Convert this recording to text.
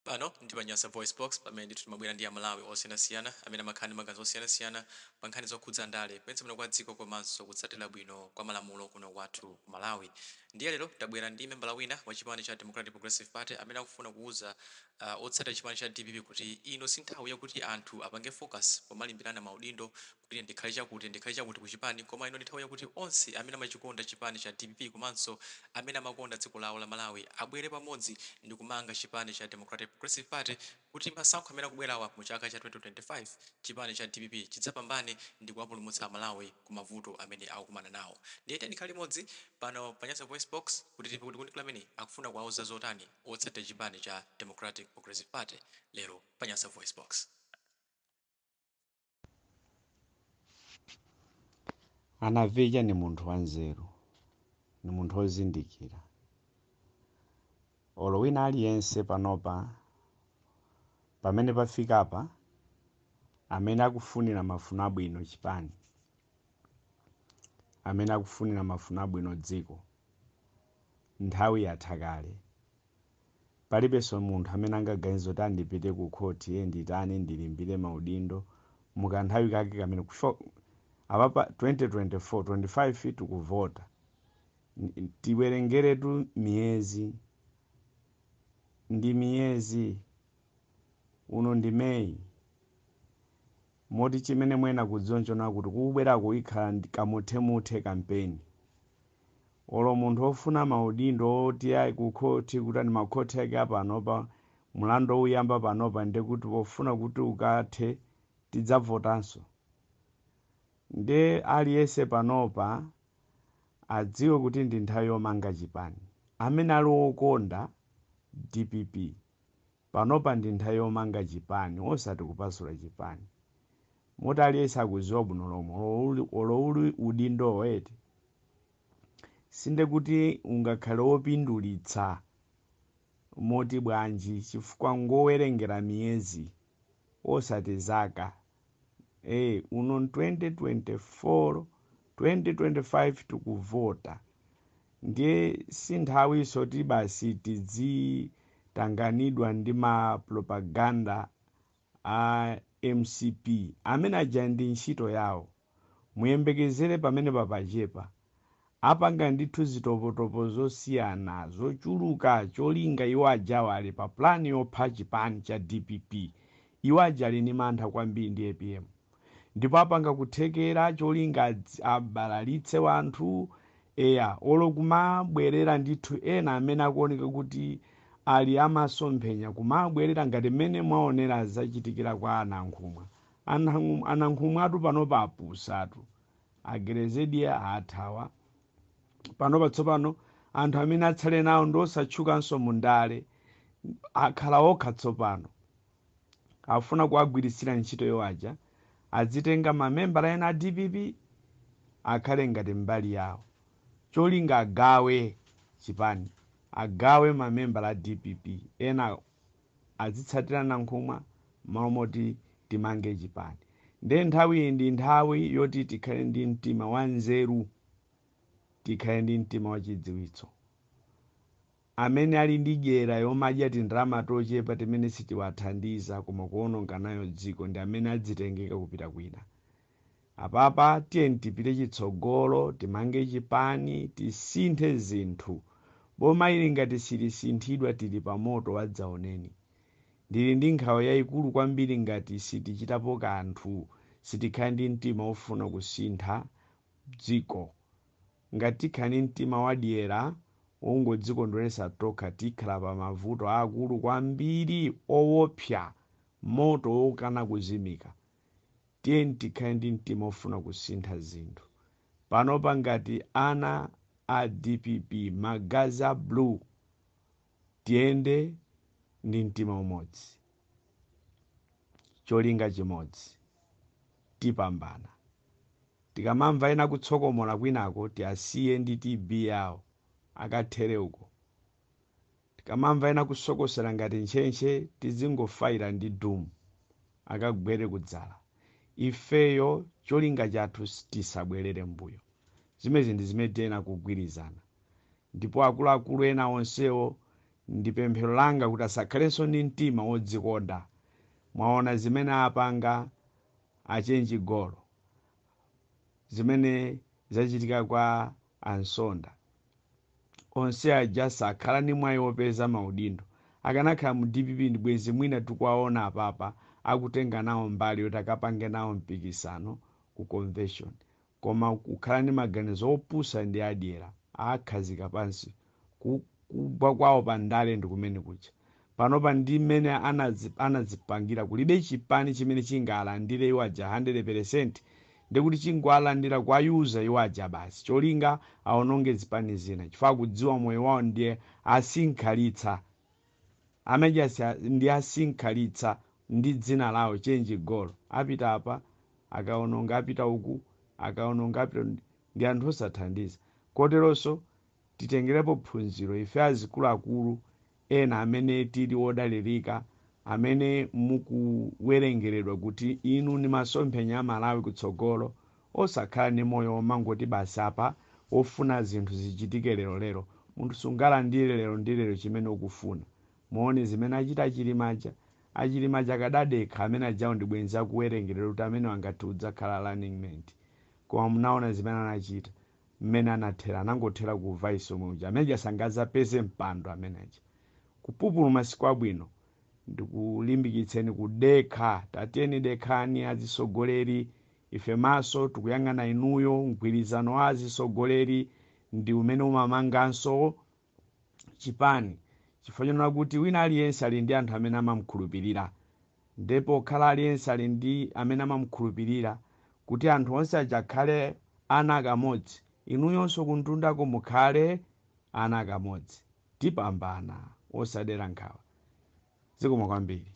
Pano ndi pa Nyasa VoiceBox, pamene ndithu timabwera ndi Amalawi osiyanasiyana amene amakhala ndi maganizo osiyanasiyana pa nkhani zokhudza ndale, kuyendetsa bwino kwa dziko komanso kutsatira bwino kwa malamulo kuno kwathu ku Malawi. Ndiye lero tabwera ndi membala wina wa chipani cha Democratic Progressive Party amene akufuna kuuza otsatira chipani cha dpp kuti ino si nthawi yakuti anthu apange focus pomalimbirana maudindo, kuti ine ndikhale chakuti, ndikhale chakuti ku chipani, koma ino ndi nthawi yakuti onse amene amachikonda chipani cha dpp komanso amene amakonda dziko lawo la Malawi abwere pamodzi ndikumanga chipani cha Democratic Progressive Party kuti masankho amene akubwerawa mu chaka cha 2025 chipani cha dpp chidzapambane ndikuwapulumutsa Amalawi ku mavuto amene akukumana nawo. Ndiye tiyeni tikhale limodzi pano pa Nyasa VoiceBox kuti timve kuti Kundikira ameneyi akufuna kuwauza zotani otsatira chipani cha Democratic Progressive Party lero pa Nyasa VoiceBox. A Navicha ni munthu wanzeru, ni munthu wozindikira. Olo wina aliyense panopa pamene pafikapa amene akufunira mafuno abwino chipani, amene akufunira mafuno abwino dziko, nthawi yatha kale. Palibenso munthu amene angaganize kuti ndipite ku khoti, nditani, ndilimbire maudindo mukanthawi kake kamene apapa 2024, 25 tikuvota. Tiwerengeretu miyezi ndi miyezi, uno ndi May, moti chimene muyenera kudziwa nchonena kuti kukubweraku ikhala kamuthemuthe kampeni. Olo munthu ofuna maudindo oti ayi kukhoti kutani, makhoti ake apanopa mulandu ouyamba panopa ndekuti pofuna kuti ukathe tidzavotanso. Nde aliyese panopa adziwe kuti ndi nthawi yomanga chipani. Amene ali okonda dpp panopa ndi nthawi yomanga chipani osati kupasula chipani. Moti aliyense akudziwa bwino lomwe olo uli udindowo eti sindekuti ungakhale wopindulitsa moti bwanji chifukwa ngowerengera miyezi osati zaka. Uno 2024, 2025 tikuvota ndiye sinthawinso yoti basi tidzitanganidwa ndi ma propaganda a mcp amene aja ndi ntchito yawo muyembekezere pamenepa pachepa apanga ndithu zitopotopo zosiyana zochuluka cholinga iwo ajawo ali pa plan yopha chipani cha dpp iwo aja ali ndi mantha kwambiri ndi apm ndipo apanga kuthekera cholinga abalalitse wanthu eya olo kumabwerera ndithu ena amene akuoneka kuti ali amasomphenya kumabwerera ngati mmene mwaonera zachitikira kwa a Nankhumwa. A Nankhumwatu panopa apusatu. A Grezelder athawa. Panopa tsopano anthu amene atsale nawo ndi osatchukanso mu ndale. Akhala okha tsopano. Afuna kuwagwiritsira ntchito iwo aja, adzitenga mamembala ena a dpp akhale ngati mbali yawo. Cholinga agawe chipani, agawe mamembala a dpp, ena adzitsatira Nankhumwa mmalo moti timange chipani. Nde nthawi iyi ndi nthawi yoti tikhale ndi mtima wa nzeru, tikhale ndi mtima wa chidziwitso. Amene ali ndi dyera yomadya tindalama tochepa timene sitiwathandiza koma kuononga nayo dziko ndi amene adzitengeka kupita kwina. Apapa tiyeni tipite chitsogolo timange chipani tisinthe zinthu. Boma ili ngati silisinthidwa tili pa moto wadzaoneni. Ndili ndi nkhawa yaikulu kwambiri ngati sitichitapo kanthu, sitikhala ndi mtima ofuna kusintha dziko. Ngati tikhala ndi mtima wadyera wongodzikondweretsa tokha tikhala pa mavuto aakulu kwambiri owopsa, moto wokana kuzimika. Tiyeni tikhale ndi mtima ofuna kusintha zinthu. Panopa ngati ana a dpp magazi a blue tiyende ndi mtima umodzi, cholinga chimodzi, tipambana. Tikamamva ena akutsokomola kwinako tiasiye ndi TB yawo akathere uko. Tikamamva ena akusokosera ngati ntchentche tidzingofaira ndi doom akagwere kudzala. Ifeyo cholinga chathu tisabwerere mbuyo. Zimenezi ndi zimene tiyenera kugwirizana. Ndipo akuluakulu ena onsewo Ndi pemphero langa kuti asakhalenso ndi mtima wodzikonda. Mwaona zimene apanga achenji golo, zimene zachitika kwa ansonda onse aja, sakhala ndi mwayi wopeza maudindo. Akanakhala mu DPP, ndi bwenzi mwina tikuwaona apapa akutenga nawo mbali yoti akapange nawo mpikisano ku convention. Koma kukhala ndi maganizo opusa ndi adyera, akhazika pansi. Kugwa kwawo pa ndale ndi kumene kucha panopa ndi mmene anadzipangira. Kulibe chipani chimene chingalandire iwo aja 100%, ndikuti chingoalandira kwayuza iwo aja basi, cholinga aononge zipani zina, chifukwa kudziwa moyo wawo ndiye asinkhalitsa amene ndi asinkhalitsa ndi dzina lawo chenji golo. Apita apa akaononga, apita uku akaononga, apita ndi anthu osathandiza. Koteronso titengerepo phunziro ife azikuluakulu ena amene tili odalirika, amene mukuwerengeredwa kuti inu ni masomphenya a Malawi kutsogolo, osakhala ndi moyo womangoti basi apa wofuna zinthu zichitike lero lero. Munthu sungalandire lero ndi lero chimene ukufuna. Muone zimene achita achilimaja. Achilimaja akadadekha, amene ajawo ndi bwenzi akuwerengeredwa kuti amene angathe kudzakhala running mate. Koma munaona zimene anachita, mmene anathera, anangothera ku vice omwe uja. Amene sangazapeze mpando amene aja. Kupupuluma sikwabwino. Ndikulimbikitseni kudekha. Tatiyeni dekhani azisogoleri, ife maso tikuyang'ana inuyo. Mgwirizano wa azisogoleri ndi umene umamanganso chipani, chifukwa chonena kuti wina aliyense ali ndi anthu amene amamukhulupirira, ndipo khala aliyense ali ndi amene amamukhulupirira, kuti anthu onse aja akhale ana kamodzi, inuyonso kuntundako mukhale ana kamodzi, tipambana, osadera nkhawa. Zikomo kwambiri.